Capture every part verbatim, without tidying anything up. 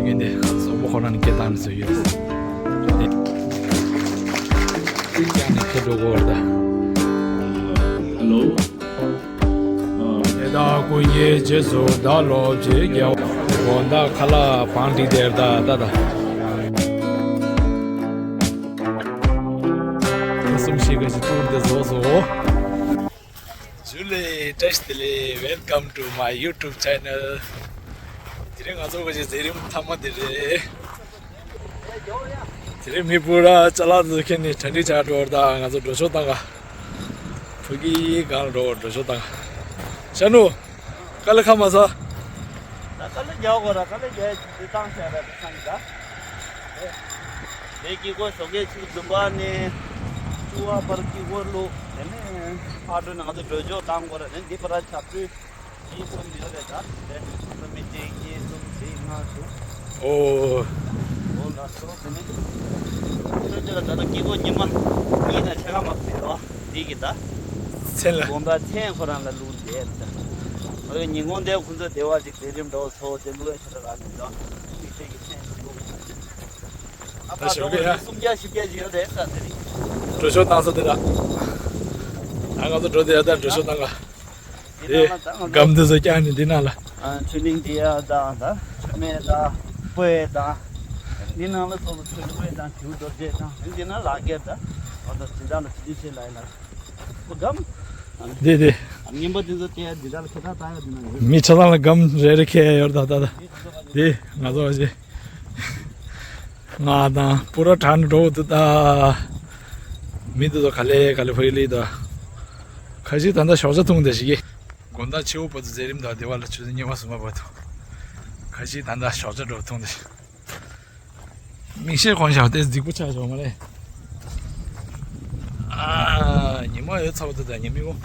ངས་འདི་སོག་པོ་ཁོ་རང་ནས་སྐད་བཏང་ནས་བཟོས་ཡོད། དེ་ཀྱང་ནས་ཁེ་འགྲོ་གོ་ར་ད། Hello. དེ་དག་ཀུན་གྱི་རྗེས་སུ་བདག་སློབ་ཅིག་ཀྱང་། དགོང་དག་ཁ་ལག་བང་སྒྲིག་དེར་ད་ད་ད། གསུམ་ཞིག་ག་ཞིག་ཏུར་དེ་བཟོ་བཟོ། ཇུ་ལེ་བཀྲ་ཤིས་བདེ་ལེགས། Welcome to my YouTube channel. དེ་རིང་ང་ཚོ་ག་ཞིག་མཛད་རིམ་མཐའ་མ་དེ་རེད། དེ་རིང་མི་སྤུ་ར་ཅ་ལག་ཚོ་ཁྱེར་ནས་གྲ་སྒྲིག་བྱ་འགྲོ་བར་ད་ང་ཚོ་འགྲོ་ཆོག་བཏང་ག་ཕ་གི་གང་འགྲོ་བར་འགྲོ་ཆོག་བཏང་ག་ཤ་ནུ། དཀའ་ལས་ཁག་མ་ཟ། ད་དཀའ་ལས་རྒྱག་དགོས་ར་དཀའ་ལས་རྒྱག་ཡ་ཅིག་བཏང་བྱས་ར་དེ་ཚང་གི་ད། དེ་དཀྱིལ་འཁོར་ཞོགས་ཀས་ཆུ་ཟླུམ་པ་ནས་ཆུ་བ་བར་དཀྱིལ་འཁོར་བླུགས། དེ་ནས་ཕར་འགྲོ་ནས་ང་ཚོ་འགྲོ་ཕྱོགས་བཏང་དགོས་ར། དེ་འདི་པར་ཆབ་ཀྲུའི་གཉིས་གསུམ་ཡོད་རེད་ད། དེ་ཚོ་མི་གཅིག་གཉིས་གསུམ་བཞི་ལྔ་དྲུག་ཨོ། ཨོ་ལགས་སོ། དེ་ནས་ཁྱོད་ཚོ་ལ་ད་ལྟ་དཀྱིལ་འཁོར་ཉི་མ་གཉིས་དང་ཕྱེད་ཀ་མ་ཟིན་རོ། འདི་གི་ད། མཚན་ལ། དགོང་དག་མཚན་ཁོ་རང་ལ་བླུགས་འདས་ད། ཨོ་ཉིན་གུང་དེ་ཁོ་ཚོ་བདེ་བ་ཅིག་མཛད་རིམ་འགྲོ་ཚོ་དེ་བླུགས་ཡ་ཆ་ལ་རག་ནས་ད། མི་ཚེ་གི་མཚན་ལ་བླུགས། ཨ་ད་ཕ་ཞོགས་ཀས་ཡ། སུམ་བརྒྱ་བཞི་བརྒྱ་ཞིག་ཡོད་རེད་ས་དེ་རིང་། འགྲོ་ཕྱོགས་བཏང་ས་དེ་ད། ད་ང་ཚོ་འགྲོ་དེ་ཡ་ད་འགྲོ་ཕྱོགས་བཏང་ག་འདི་ནང་ལ་ད་ང་ཚོ་སྒམ་འདི་ཚོ་བཀྱག་ནས་འདི་ནང་ལ། ཨ་ཆུ་གླིང་འདི་ཡ་དང་ད་ཆུ་སྨད་དང་སྤོས་དང་། འདི་ནང་ལ་ཚོགས་ལ་ཆུ་སྤོས་དང་དེའུ་རྡོ་རྗེ་དང་འདི་ནང་ལག་འཁྱེར་དང་། ཨ་ད་འདི་དག་ལ་ཆུ་ཆུ་ཆེ་ལ་ཡིན་ལ། ཨོ་སྒམ། འདི་འདི། ངན་པ་འདི་ཚོ་དེ་འདི་དག་ལ་ཁྱེད་དག་ད་ཡ་འདི་ནང་ཡོད། མི་ཆ་ཚང་ལ་སྒམ་རེ་རེ་ཁྱེར་ཡོད་ད་ད་ད། འདི་ང་ཚོ་བ་ཞེ། ང་དང་པུ་ར་དྲག་ནས་འགྲོ་འདུག་ད། མི་འདི་ཚོ་ག་ལེ་ག་ལེ་ཕ་གི་ལི་ད། ཁ་ཤས་ད་ལྟ་ཞོགས་ཇ་འཐུང་བསྡད་ཤིག་གི་དགོང་དག་ཕྱི་པོ་བར་དུ་མཛད་རིམ་དང་སྡེ་བ་ལ་ཆུ་ཚོད་གཉིས་པ་གསུམ་པ་བར་དུ། ཁ་ཤས་ད་ལྟ་ཞོགས་ཇ་འགྲོ་འཐུང་བསྡད་ཤིག་མིག་ཤེལ་གོན་བཞག་སྟེ་རྫིག་པོ་ཆགས་བྱུང་མ་རེད། ཨ། ཉི་མ་ཡོད་ཚ་བ་དེ་དང་ཉི་མ་ཡོད།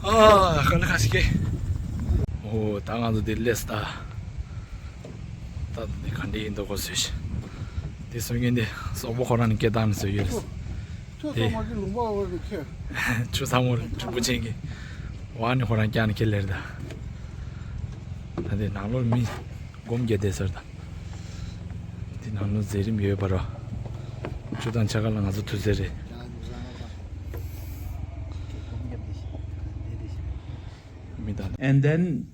ཨ། དཀའ་ལས་ཁ་ཤས་ཀྱིས། ཨོ་ད་ང་ཚོ་འདིར་སླེབས་ད། ད་འདི་ག་འདྲ་ཡིན་འདུག་གོ་ཟེར། འདི་སོང་ངས་འདི་སོག་པོ་ཁོ་རང་ནས་སྐད་བཏང་ནས་བཟོས་ཡོད་རེད། ཆུ་ཚང་མ་གི་ལུང་པ་བར་དུ་ཁྱེར། ཆུ་ཚང་མ་རིན་པོ་ཆེ་གི་ཝ་ནི་ཁོ་རང་བཀྱག་ནས་ཁྱེར་ལེར་ད། ད་འདི་ནང་ལོགས་མི་སྒོམ་རྒྱག་བསྡད་ཟེར་ད། འདི་ནང་ལོགས་མཛད་རིམ་ཡོད་པ་རོ། ཆུ་དང་ཆ་ག་ལ་ང་ཚོ་དུས་ཚོད་རེད། མི་དང་། And then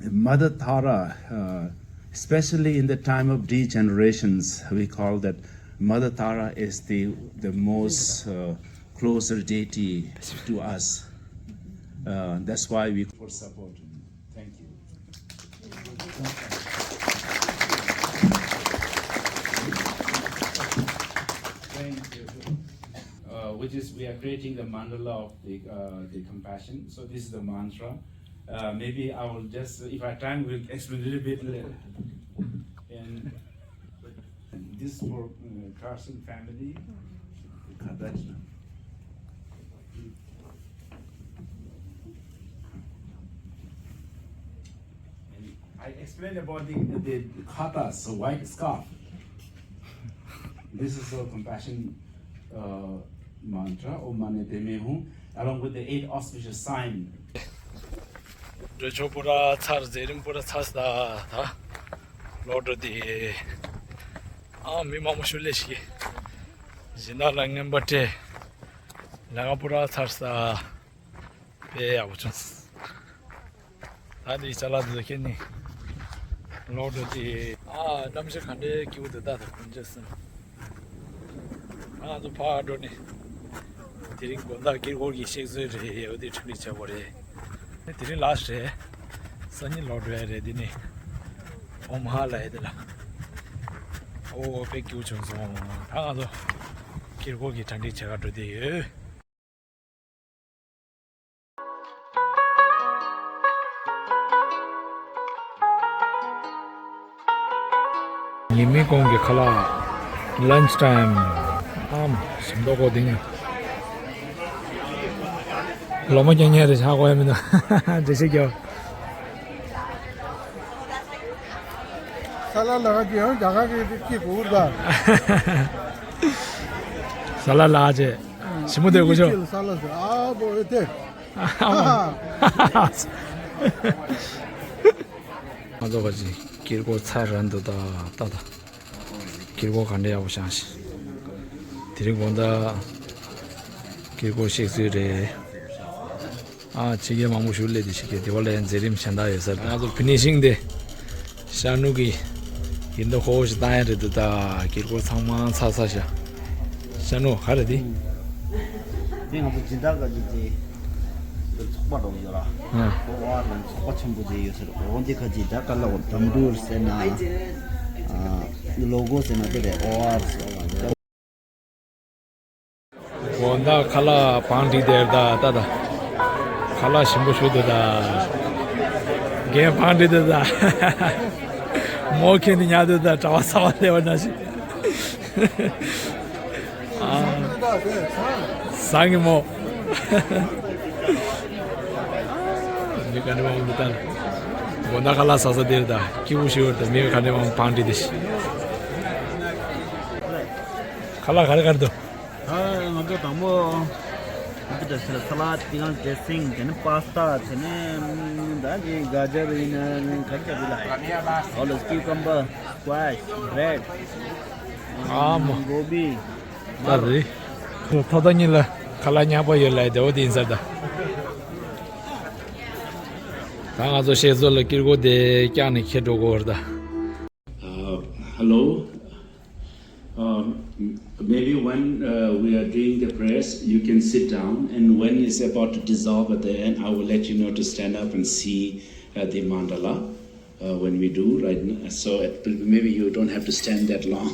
Mother Tara, uh, especially in the time of degenerations, we call that Mother Tara is the, the most, uh, closer deity to us. Uh, that's why we for support. Thank you. Thank you. Uh, which is we are creating the mandala of the, uh, the compassion. So this is the mantra. Uh, maybe I will just, if I time, we'll explain a little bit later. And this for, uh, Carson family. And I explained about the, the khatas, so white scarf. This is a compassion, uh, mantra, Om Mani Padme Hum, along with the eight auspicious sign. འགྲོ་ཆོག་པུ་ར་ཚར། མཛད་རིམ་པུ་ར་ཚར་ས་ད། ལོག་འགྲོ་དེ། ཨ་མི་མང་པོ་ཞུ་ལས་ཤིག་གཞན་དག་ལ་རྔན་པ་སྤྲད། ལས་ཀ་པུ་ར་ཚར་ས། དཔེ་ཡག་པོ་བྱུང་སོང་། ད་འདི་ཅ་ལག་འདི་ཚོ་ཁྱེར་ནས་ལོག་འགྲོ་དེ། ཨ་གནམ་གཤིས་ག་འདྲའི་སྐྱིད་པོ་འདུག་ད་ད་དཀོན་མཆོག་གསུམ། ང་ཚོ་ཕར་འགྲོ་ནས་དེ་རིང་དགོང་དག་དཀྱིལ་འཁོར་གྱི་གཤེགས་གསོལ་རེད། འོ་དེ་གྲ་སྒྲིག་བྱས་པ་རེད། དེ་རིང་ལ་སི་ཊི་རེད། སང་ཉིན་ལོག་འགྲོ་ཡ་རེད། འདི་ནས་ཨོ་མ་ཧ་ལ་ཡ་དེ་ལ། ཨོ་དཔེ་སྐྱིད་པོ་བྱུང་སོང་། ད་ང་ཚོ་དཀྱིལ་འཁོར་གྱི་གྲ་སྒྲིག་བྱེད་ག་འགྲོ་བསྡད་ཡོད། ཉི་མའི་གུང་གི་ཁ་ལག lunch time། ཨམ་ཞིམ་མདོག་ཁ་པོ་འདི་ནི། ལོ་མ་རྒྱག་མཁན་རེད། ཧ་གོ་ཡ་མི་འདུག་འགྲེལ་བཤད་རྒྱོབ། ས་ལ་ལ་ག་ཅི་ཡང་རྒྱ་གར་གི་ཅི་གོ་ད། ས་ལ་ལ་ཅེ། ཞིམ་པོ་དེ་གོ་ཆོ། ཅི་ལ་ས་ལ་ཟེར། ཨ་བོ་ཨེ་དེ། ཨ་བོ། ང་ཚོ་ག་ཅིག་དཀྱིལ་འཁོར་ཚར་རན་འདུག་ད་ལྟ་ད། དཀྱིལ་འཁོར་ག་འདྲ་ཡག་པོ་བཞེངས་ཤིང་། དེ་རིང་དགོང་དག་དཀྱིལ་འཁོར་གཤེགས་ཚུལ་རེད། ཨ་ཕྱི་རྒྱལ་མང་པོ་ཞིག་སླེབས་ཏེ་ཕྱི་རྒྱལ་དེ་བ་ལ་ཡང་མཛད་རིམ་གཞན་དག་ཡོད་ས་རེད། ང་ཚོ་ཕི་ནི་ཤིང་དེ་ཤར་ནུབ་ཀྱི་ཡིན་མདོག་ཁོ་བོ་ཞིག་བཏང་ཡ་རེད་འདུག་ད་དཀྱིལ་འཁོར་ཚང་མ་ཚར་ཚར་ཤག་ཤར་ནུབ་ག་རེད་དེ། དེ་ང་ཚོ་སྦྱིན་བདག་ག་ཅིག་དེ་འདིར་ཚོགས་པ་འགྲོ་གི་ཡོད་ར། ཨ། ཨོ་ཨར་ལ་ཚོགས་པ་ཆེན་པོ་དེ་ཡོད་ས་རེད། འོ་འདི་ག་ཅིག་ད་ག་ལ་འོ་དམ་དུར་ཟེར་ན། ཨ། ལོ་གོ་ཟེར་ན་དེ་རེད། ཨོ་ཨར་ཟེར་བ། དགོང་དག་ཁ་ལག་བང་སྒྲིག་དེར་ད་ད་ད། ཁ་ལག་ཞིམ་པོ་ཞུ་དུ་ད། རྒན་བང་སྒྲིག་དུ་ད། མོ་ཁྱེད་ནི་ཉལ་དུ་ད་གྲྭ་བ་ཚ་བ་སླེབས་པ་ན་ཞིག་ཨ། སང་གི་མོ། མི་ག་འདྲ་མང་མི་ལྟར། དགོང་དག་ཁ་ལག་ཟ་ས་དེར་ད་སྐྱིད་པོ་ཞུ་བར་ད་མི་ག་འདྲ་མང་བང་སྒྲིག་དེ་ཞིག་ཁ་ལག་ག་རེ་ག་རེ་འདུག་ཨ། ང་ཚོ་དང་པོ་ང་ཚོ་འདྲ་ཟེར་ས་ལད་དེ་གང་ཌེ་སིང་དེ་ནས་པ་སི་ཏ་དེ་ནས་ད་ནི་ག་ཇར་ཡིན་ན་ག་རེ་ག་རེ་ལ་ཨོ་ལ་ཀིའུ་ཀམ་བར་སྐུ་ཝེཤ་བྷི་རེཌ་ཨ་མ་གོ་བི་ད་རེད། ཐོག་ཐོག་གཉིས་ལ་ཁ་ལག་ཉག་པ་ཡོད་ལ་དེ་བོ་དེ་ཡིན་ས་ད། ད་ང་ཚོ་གཤེགས་གསོལ་ལ་དཀྱིལ་འཁོར་དེ་བཀྱག་ནས་འཁྱེར་འགྲོ་དགོས་རེད་ད། Uh, hello. Um, maybe when uh, we are doing the prayers, you can sit down, and when it's about to dissolve at the end, I will let you know to stand up and see uh, the mandala uh, when we do, right? N- So it, will- maybe you don't have to stand that long.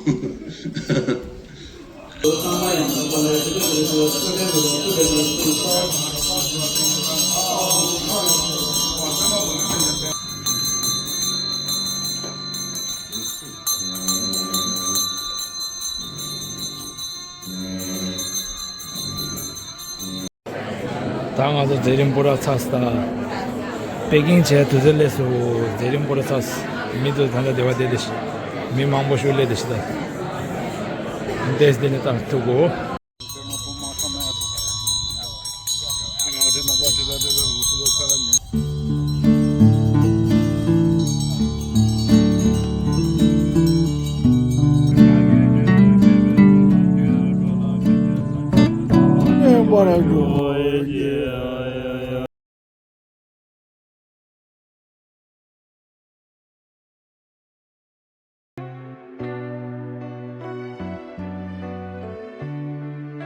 ད་ང་ཚོ་མཛད་རིམ་པུ་ར་ཚར་སོང་། ད་པེ་ཀིང་བྱས་དུས་ཚོད་སླེབས་སོང་། མཛད་རིམ་པུ་ར་ཚར་སོང་། མི་ཚོ་ད་ལྟ་སྡེ་བ་བསྡད་དེ་ཤི། མི་མང་པོ་ཞིག་སླེབས་དེ་ཤི་ད། འདས་འདི་ནས་ད་ཐུག་གོ།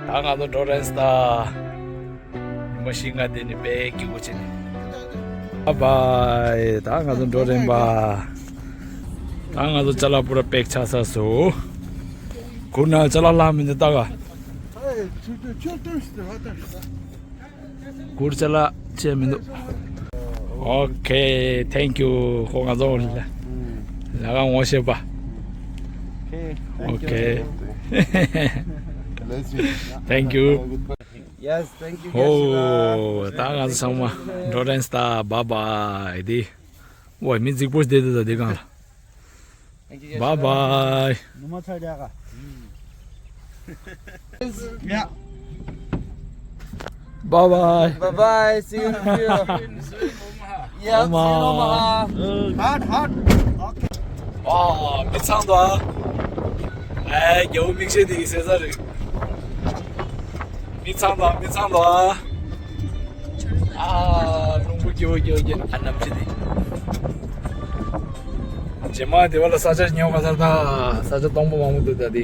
ད་ང་ཚོ་འགྲོ་རན་སྟ། ཉི་མ་བཞི་ལྔ་དེ་ནི་དཔེ་སྐྱིད་པོ་བྱེད་ནི། བཱའི་བཱའི། ད་ང་ཚོ་འགྲོ་རན་པ། ད་ང་ཚོ་ཅ་ལག་པུ་ར་པེག་ཆགས་ཚར་སོང་། གུར་ནང་ཅ་ལག་ལྷག་མི་འདུག་ལྟ་ག། གུར་ཅ་ལག་ཅེས་མི་འདུག་ཨོ་ཁེ། Thank you. ཁོ་ང་ཚོ་ལ་ལ་ག་ངོ་ཤེས་པ། Okay, thank you. Thank you. Yes, thank you. ཨོ། ད་ང་ཚོ་ཚང་མ་འགྲོ་རན་སྟ། བཱའི་བཱའི། དེ། ཝའི་མི་རྫིག་པོ་བསྡད་འདུག་ད་དེ་སྒང་ལ། Thank you, yes, བཱའི་བཱའི། ནུ་མ་ཚ་རྒྱག་ག Yeah. Bye bye. Bye bye. See you in the field. Yeah, see you in Omaha. Hot, hot. Okay. ཨ། མི་ཚང་དང་། ཨེ། རྒྱལ་པོ་མིག་ཤེལ་དེ་གི་ཟེར་ས་རེད། མི་ཚང་དང་། མི་ཚང་དང་། ཨ། རླུང་བུ་སྐྱིད་པོ་སྐྱིད་པོ་སྐྱིད། ཨ། གནམ་གཤིས་དེ། རྗེས་མ་དེ་བ་ལ་ས་ཆ་ཉོ་ག་ས། ད་ས་ཆ་སྟོང་པ་མང་པོ་འདུག་ད་དེ།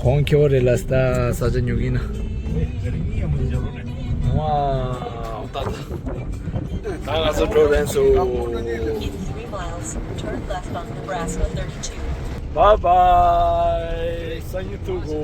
ཁོང་ཁྱོད་རེ་ལ་ས་ས་ཆ་ཉོ་གིན་ན། ཝའོ། ད་ད་ད་ང་ཚོ་འགྲོ་རན་སོང་། Three miles, turn left on Nebraska thirty-two. Bye bye. སང་ཉིན་ཐུག་གོ།